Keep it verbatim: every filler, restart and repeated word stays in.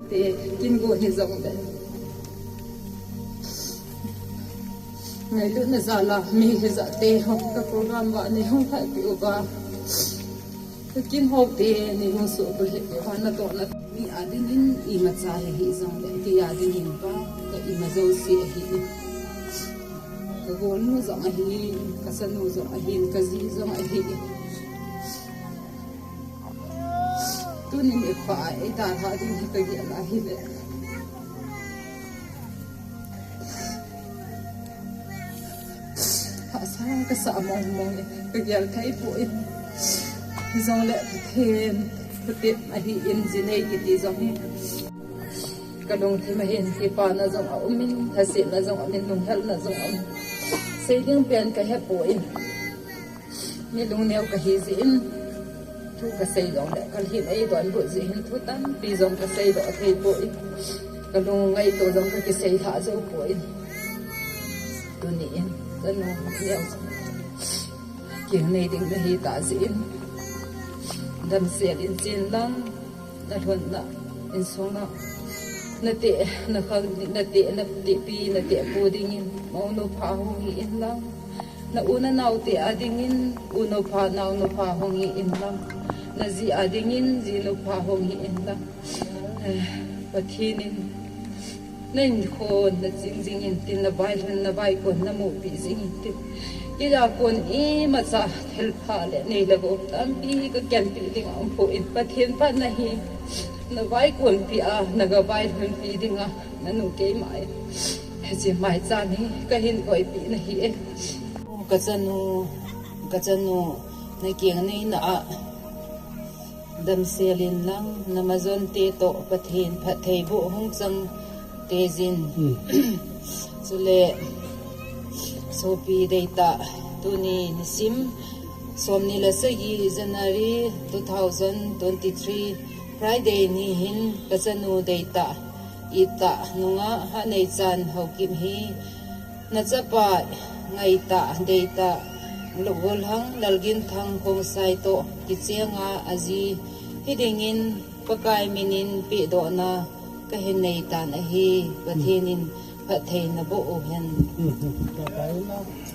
Te, kin go ni jong le. Ngailutna jal a mi hijat te ho ka program va ni hung phat pi uva. Ka kin ho te ni hung su bu he pi uva na to na. Mi a dingin imacha hi hi jong le, kei a dingin pa, ka ima jouse hi. Ka golnu jong ahi, ka chanu jong ahi, ka ji jong ahi. Tunin i pa ei dalha ding hi ka gel ahi le. Hahsa ka sa mong mong e, ka gel thei poi. Hi jong le Pathen, Pathen ahi in jinei kiti jong hi. Ka lungthim ahin, kipana jong a um in, hasetna jong a um in, lunghelna jong a um. Sei ding pen ka he poi. Mi lungneo ka hi jeh in, thu ka sei jong le, ka lhin ei donbut jeh hin thu tampi jong ka sei doh thei poi. Ka lungngaito jong ka kisei lha jou poi. Tuni in, ka lungneo jong. Keng nei ding na hi ta jeh in. Damsel in chen lang, na lhunna, insung na. Na te, na khang, na te, na te pi, na te pu ding in. Monu pha hung hi in lang. Na u na nao te a dingin, u nu pha, nao nu pha hung hi in lang. Na ji a dingin, ji nu pha hung hi in lang. Eh, Pathen in, na inkhon, na ching jing in tin, na vailhun, na vaikon, na mupi jing in tin. Kei a kon imacha thil pha le nei le gou tampi ka kenpi ding a um poi, Pathen pa na hi. Na vaikonpi a, na ga vailhunpi ding a, na nu keima e. Hiche mai chan hi ka hin koipi na hi e. Ka chanu, ka chanu, na keng nei na a. Damsel in lang, na majon te toh Pathen phattheiboh hung chang te jin. Hmm. Chule, sopi deitah, tuni nisim, somni le sagi January two thousand twenty-three, Friday ni hin ka chanu deitah, itah nunga Haneichan Haokip hi, na chapa ngaitah, deitah, Lugulhang Lalginthang Khongsai toh kichenga aji hi dingin Pakai minin pehdohna ka hin nei tan ahi, Pathen in phatthei na boh u hen. Hmm, hmm, hmm.